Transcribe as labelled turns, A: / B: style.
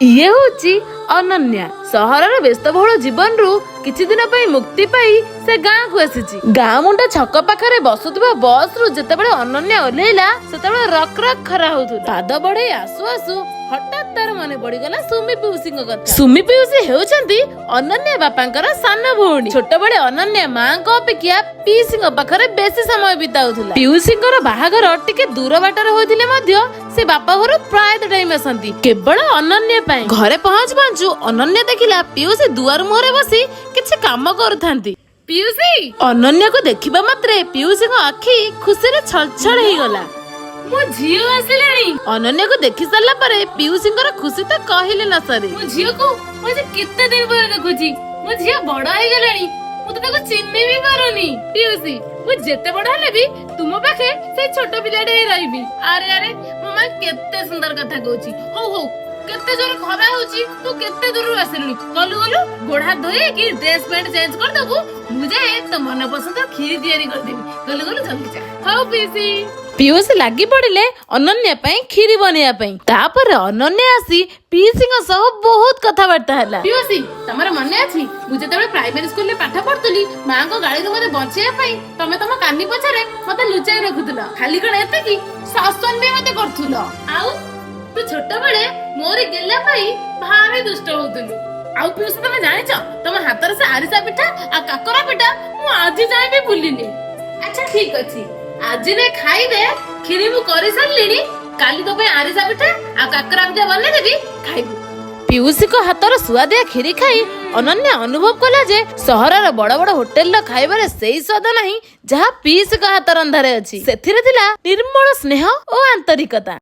A: ଇଏ ହଉଛି ଅନନ୍ୟା। ସହରର ବ୍ୟସ୍ତବହୁଳ ଜୀବନରୁ କିଛି ଦିନ ପାଇଁ ମୁକ୍ତି ପାଇ ସେ ଗାଁକୁ ଆସିଛି। ଗାଁ ମୁଣ୍ଡ ଛକ ପାଖରେ ବସୁଥିବା ବସ ରୁ ଯେତେବେଳେ ଅନନ୍ୟା ଓହ୍ଲେଇଲା, ସେତେବେଳେ ରକ୍ ରକ୍ ଖରା ହଉଥିଲା। ପାଦ ବଢେଇ ଆସୁ ଆସୁ ହଠାତ୍ ତାର ମନେ ପଡିଗଲା ସୁମି ପିଉସୀଙ୍କ କଥା। ସୁମି ପିଉସୀ ହେଉଛନ୍ତି ଅନନ୍ୟା ବାପାଙ୍କର ସାନ ଭଉଣୀ। ଛୋଟବେଳେ ଅନନ୍ୟା ମାଙ୍କ ଅପେକ୍ଷା ପିଉସୀଙ୍କ ପାଖରେ ବେଶୀ ସମୟ ବିତାଉଥିଲା। ପିଉସୀଙ୍କର ବାହାଘର ଟିକେ ଦୂର ବାଟରେ ହୋଇଥିଲେ ମଧ୍ୟ ସେ ବାପା ଘରୁ ପ୍ରାୟତଃ ଟାଇମ ଆସନ୍ତି କେବଳ ଅନନ୍ୟା ପାଇଁ। ଘରେ ପହଞ୍ଚୁ ପହଞ୍ଚୁ ଅନନ୍ୟା ଦେଖିଲା ପିଉସୀ ଦୁଆର ମୁହଁରେ ବସି କିଛି କାମ କରୁଥାନ୍ତି। ପିଉସୀ! ଅନନ୍ୟାକୁ ଦେଖିବା ମାତ୍ରେ ପିଉସୀଙ୍କ ଆଖି ଖୁସିରେ ଛଳଛଳ ହେଇଗଲା।
B: ମୋ ଝିଅ ଆସିଲାଣି।
A: ଅନନ୍ୟାକୁ ଦେଖି ସାରିଲା ପରେ ପିଉସୀଙ୍କର ଖୁସି ତ କହିଲେ ନ ସରେ।
B: ମୋ ଝିଅକୁ ମୁଁ ଆଜି କେତେ ଦିନ ପରେ ଦେଖୁଛି। ମୋ ଝିଅ ବଡ ହେଇଗଲାଣି, ମୁଁ ତ ତାକୁ ଚିହ୍ନି ବି ପାରୁନି। ପିଉସୀ, ମୁଁ ଯେତେ ବଡ ହେଲେ ବି ତୁମ ପାଖେ ସେଇ ଛୋଟ ପିଲାଟେ ହିଁ ରହିବି। ଆରେ ଆରେ, ମୋ ମା କେତେ ସୁନ୍ଦର କଥା କହୁଛି। ହଉ ହଉ, କେତେ ଜୋର ଖରା ହଉଛି, ତୁ କେତେ ଦୂରରୁ ଆସିଲୁଣି। ଗଲୁ ଗଲୁ, ଗୋଡ ହାତ ଧୋଇକି ଡ୍ରେସ ପ୍ୟାଣ୍ଟ ଚେଞ୍ଜ କରିଦବୁ। ମୁଁ ଯାଏ ତୋ ମନ ପସନ୍ଦ କ୍ଷୀରି ତିଆରି କରିଦେବି। ଗଲୁ ଗଲୁ, ଜଲ୍ଦି ଯା। ହଉ ପିଉସୀ।
A: ପିଉସୀ ଲାଗି ପଡିଲେ ଅନନ୍ୟା ପାଇଁ କ୍ଷୀରି ବନେଇବା ପାଇଁ। ତାପରେ ଅନନ୍ୟା ଆସି ପିଉସୀଙ୍କ ସହ ବହୁତ କଥାବାର୍ତ୍ତା ହେଲା।
B: ପିଉସୀ, ତମର ମନେ ଅଛି, ମୁଁ ଯେତେବେଳେ ପ୍ରାଇମେରୀ ସ୍କୁଲରେ ପାଠ ପଢୁଥିଲି, ମାଙ୍କ ଗାଳିରୁ ମତେ ବଞ୍ଚେଇବା ପାଇଁ ତମେ ତମ କାନି ପଛରେ ମତେ ଲୁଚାଇ ରଖୁଥିଲ। ଖାଲି କଣ ଏତିକି, ଶାସନ ବି ମତେ କରୁଥିଲ। ଆଉ ତୁ ଛୋଟବେଳେ ମୋରି ଗେଲା ପାଇଁ ଭାରି ଦୁଷ୍ଟ ହଉଥିଲୁ। ଆଉ ପିଉସୀ, ତମେ ଜାଣିଛ, ତମ ହାତରେ ସେ ଆରିସା ପିଠା ଆଉ କାକରା ପିଠା ମୁଁ ଆଜି ଯାଏଁ ବି ଭୁଲିନି। ଆଚ୍ଛା, ଠିକ ଅଛି, ଆଜି ନେ ଖାଇଦେ। କ୍ଷୀରି ମୁଁ କରିସାରିଲିଣି। କାଲି ତୋ ପାଇଁ ଆରିସା ପିଠା ଆଉ କାକରା ପିଠା ବନେଇଦେବି, ଖାଇବୁ।
A: ପିଉସୀଙ୍କ ହାତର ସୁଆଦିଆ କ୍ଷୀରି ଖାଇ ଅନନ୍ୟା ଅନୁଭବ କଲା ଯେ ସହରର ବଡ ବଡ ହୋଟେଲର ଖାଇବାରେ ସେଇ ସ୍ୱାଦ ନାହିଁ, ଯାହା ପିଉସୀଙ୍କ ହାତ ରନ୍ଧାରେ ଅଛି। ସେଥିରେ ଥିଲା ନିର୍ମଳ ସ୍ନେହ ଓ ଆନ୍ତରିକତା।